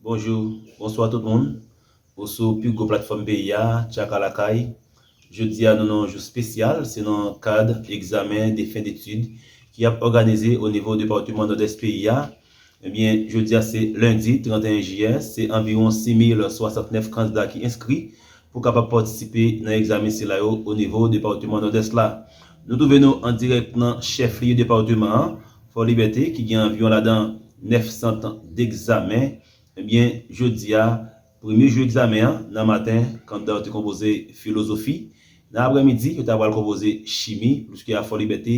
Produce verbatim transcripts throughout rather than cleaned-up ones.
Bonjou, bonswa tout moun. Ou sou pi gwo platfòm peyi a, Tchaka Lakay. Jodi a, nou nan yon jou espesyal, se nan kad egzamen de fen detid ki ap òganize o nivo depatman Nòdès peyi a. Ebyen, jodi a, se lendi trannteyen jiyè, se anviwon sis mil swasantnèf kandida ki enskri pou kapab patisipe nan egzamen sila yo o nivo depatman Nòdès la. Nou twouve nou an dirèk nan chèflye depatman an, Fò Libète, ki gen anviwon ladan nèf sant degzamen. Ebyen, jodi a, premye jou egzamen an, nan maten, kandida yo te konpoze filozofi. Nan aprèmidi, yo ta pral konpoze chimi, pliske a Fò Libète,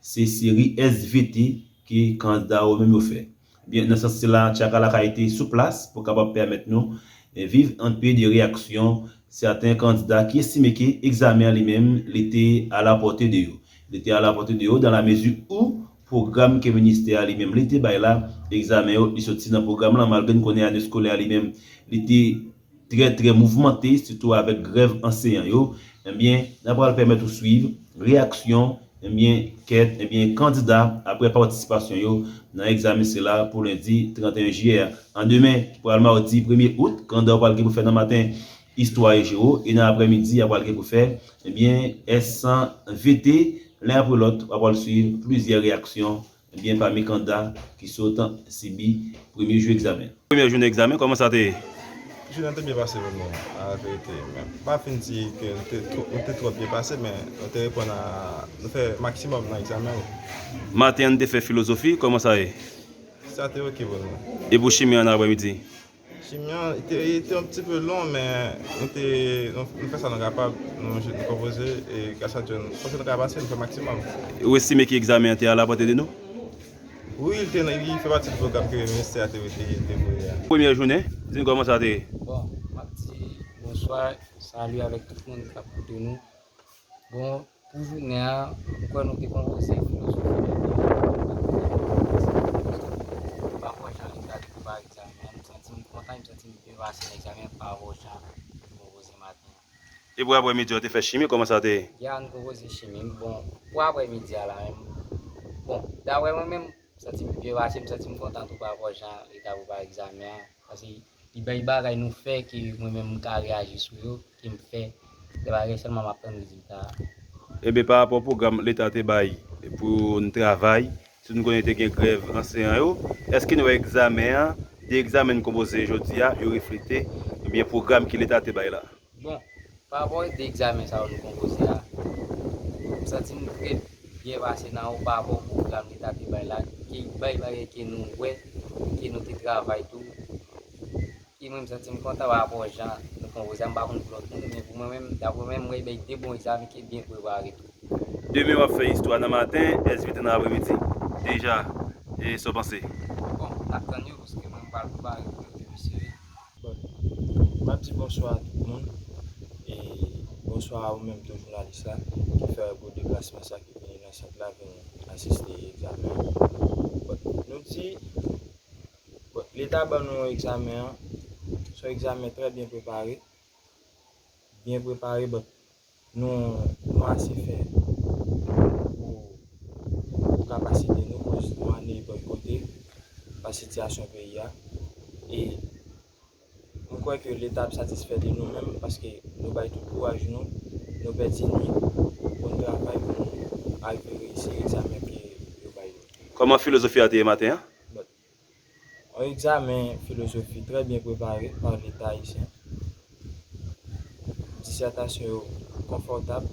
se seri S V T ke kandida yo menm yo fè. Ebyen, nan sans sila, Tchaka Lakay te sou plas pou kapab pèmèt nou, eh, viv enpe de reyaksyon sèten kandida ki estime ke egzamen an li menm, li te a la pòte de yo. Li te a la pòte de yo dans la mesure où pwogram ke ministè a li menm li te bay la, egzamen yo, li soti nan pwogram lan, malgre n konnen ane eskolè a li menm, li te trè, trè mouvmante, sitou avèk grèv anseyan yo. Ebyen, n a pral pèmèt ou swiv reyaksyon, ebyen, kèk, ebyen, kandida apre patisipasyon yo nan egzamen sila pou lendi trannteyen jiyè a. An demen, ki pral madi premye out, kandida yo pral gen pou fè nan maten istwa e jewo, e nan aprèmidi, y a pral gen pou fè, ebyen, S V T, len apre lòt, w a pral swiv plizyè reyaksyon, ebyen, pami kandida ki sot sibi premye jou egzamen. Premyè jounen egzamen, kòman sa te ye? Jounen an te byen pase pou nou, a la verite. Men, m pa fin di ke nou te twò, nou te twò byen pase, men nou te reponn a, nou fè maksimòm nan egzamen yo. Maten an, nou te fè filozofi, kòman sa ye? Sa te oke pou nou. E pou chimi an, nan aprèmidi? Chimi an, li te, li te yon ti pe lon, men nou te, nou, nou fè sa nou kapab, nou, nou konpoze, e gras a Dye, nou panse nou ka pase, nou fè maksimòm. Ou estime ke egzamen an te a la pòte de nou? Wi, li te, li fè pati de pwogram ke ministè a te, te, te voye a. Premyè jounen, di n kòman sa te ye? Bon, m ap di bonswa, sali avèk tout moun k ap koute nou. Bon, pou jounen an, m kwè nou te konpoze filozofi nan egzamen an. M pa kwè jan leta te prepare egzamen an, m santi m kontan, m santi m byen pase nan egzamen an pa rapò jan nou konpoze maten an. E pou aprèmidi a, w te fè chimi, kòman sa te ye? Yè a, nou konpoze chimi, bon, pou aprèmidi a la menm, bon, daprè mwen menm, m santi m byen pase, m santi m kontan tou pa rapò jan leta prepare egzamen an, paske li bay bagay nou fè ke mwen menm m ka reyaji sou yo, ke m fè. Se bagay sèlman m ap tann rezilta a. Ebyen, pa rapò pwogram leta te bay pou n travay, si nou konnen te gen grèv anseyan yo, èske nou wè egzamen an, de egzamen n konpoze jodi a, yo reflete, ebyen, pwogram ke leta te bay la? Bon, pa rapò de egzamen sa yo nou konpoze a, m santi m trè byen pase nan yo pa rapò pwogram leta te bay la, ke bay bagay ke nou wè, ke nou te travay tou. E mwen, m santi m kontan pa rapò jan nou konpoze a. M pa konn pou lòt moun, men pou mwen menm, daprè mwen, m wè bay de bon egzamen ki byen prepare tou. Demen, w ap fè istwa nan maten, S V T nan aprèmidi. Deja, e sa w panse? Bon, n ap tann yo, paske mwen, m pral prepare pou yo depi sere. Bon, m ap di bonswa a tout moun. E bonswa a ou menm tou, jounalis la, ki fè gwo deplasman sa, ki vini nan sant la, vin asiste egzamen an. Bon, nou di, bon, leta ban nou egzamen an, se yon egzamen trè byen prepare. Byen prepare, bon, nou, nou ase fè pou, pou kapasite nou, koz nou ane bòykote pa sitiyasyon peyi a. E m kwè ke leta ap satisfè de nou menm, paske nou bay tout kouraj nou, nou pèdi nwi pou n travay pou n arive reyisi egzamen ke yo bay nou. Kòman filozofi a te ye maten an? Bon, yon egzamen filozofi trè byen prepare pa leta ayisyen. Disètasyon yo konfòtab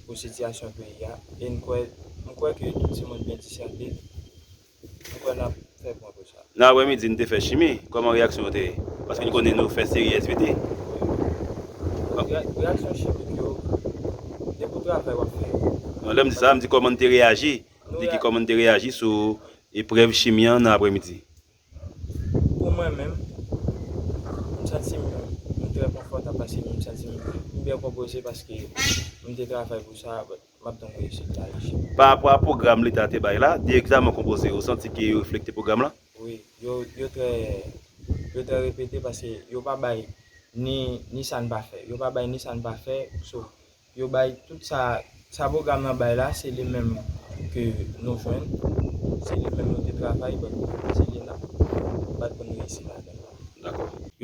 pou sitiyasyon peyi a. E m kwè, m kwè ke tout timoun byen disète. M kwè n ap fè bon pou sa. Nan aprèmidi, n te fè chimi. Kòman reyaksyon w te ye? Paske n konnen nou fè seri S V T. Reyè-, reyaksyon chimik yo, depi w travay, w ap fè yo. Non, lè m di sa, m di kòman n te reyaji. M di ki kòman n te reyaji sou eprèv chimi an nan aprèmidi. Pou mwen menm, m santi m, m trè konfòtab paske m santi m, m byen konpoze paske m te travay pou sa, m ap tann reyisit la, Jezi. Pa rapò a pwogram leta te bay la, de egzamen w konpoze, ou santi ke yo reflekte pwogram lan? Wi, yo, yo trè, yo trè repete paske yo pa bay ni, ni sa n pa fè. Yo pa bay ni sa n pa fè, so, yo bay tout sa, sa pwogram lan bay la, se li menm ke nou jwenn, se li menm nou te travay, but se li n ap bat pou n reyisi ladan l la.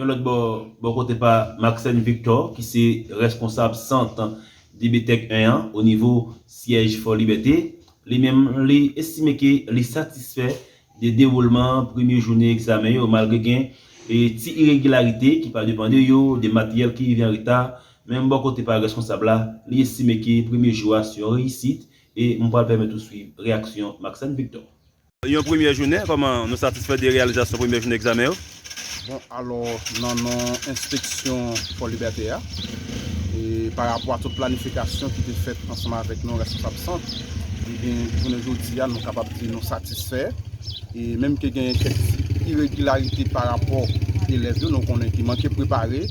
Yon lòt bò, bò kote pa Maxène Victor, ki se rèskonsab sant D B Tech en an o nivo syèj Fò Libète, li menm li estime ke li satisfè de dewoulman premye jounen egzamen yo, malgre gen e ti iregilarite ki pa depann de yo, de materyèl ki rive an reta, men bò kote pa rèskonsab la, li estime ke premye jou a se yon reyisit, e m pral pèmèt ou swiv reyaksyon Maxène Victor. Yon premyè jounen, kòman nou satisfè de reyalizasyon premyè jounen egzamen yo? Bon, alò, nan non enspeksyon Fò Libète a, e pa rapò a tout planifikasyon ki te fèt ansanm avèk nou, rèskonsab sant, ebyen, jounen jodi a, nou kapab di nou satisfè. E menm ke genyen kèk ti iregilarite pa rapò elèv yo, nou konnen ki manke prepare,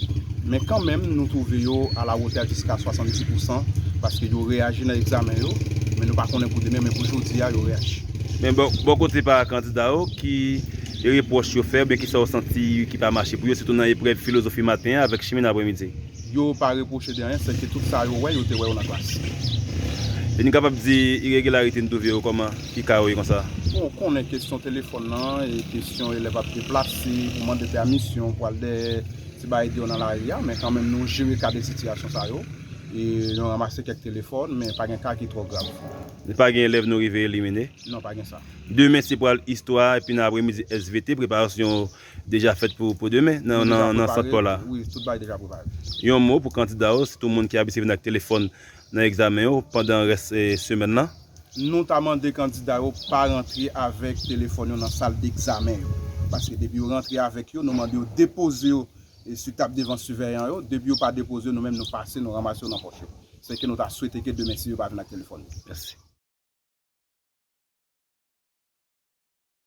men kanmenm, nou twouve yo a la wotè jiska swasanndis pousan, paske yo reyaji nan egzamen yo, men nou pa konnen pou demen, men pou jodi a, yo reyaji. Men bò, bò kote pa kandida yo, ki repwòch yo fè, oubyen ki sa yo santi ki pa mache pou yo, sitou nan eprèv filozofi maten an avèk chimè nan aprèmidi? Yo pa repwoche de anyen, sèke tout sa yo wè, yo te wè yo nan klas. E nou kapab di iregilarite n twouve yo kòman, ki ka yo ye konsa? Bon, ou konnen kesyon telefòn nan, e kesyon elèv ap deplase, pou mande pèmisyon, pou al dèyè ti bagay deyò nan lari a, men kanmenm nou jere ka de sitiyasyon sa yo, e nou ranmase kèk telefòn, men pa gen ka ki twò grav. E pa gen elèv nou rive elimine? Non, pa gen sa. Demen se pral istwa, epi nan aprèmidi S V T, preparasyon deja fèt pou, pou demen nan, nan, nan sant pa la? Wi, tout bagay deja prepare. Yon mo pou kandida yo, sitou moun ki abitye vin ak telefòn nan egzamen yo pandan rès, eh, semèn nan? Nou ta mande kandida yo pa rantre avèk telefòn yo nan sal degzamen yo. Paske depi yo rantre avèk yo, nou mande yo depoze yo, eh, sou tab devan sivèyan yo. Depi yo pa depoze yo, nou menm nou pase, nou ranmase yo nan pòch yo. Se ke nou ta swete ke demen si yo pa vin ak telefòn yo. Mèsi.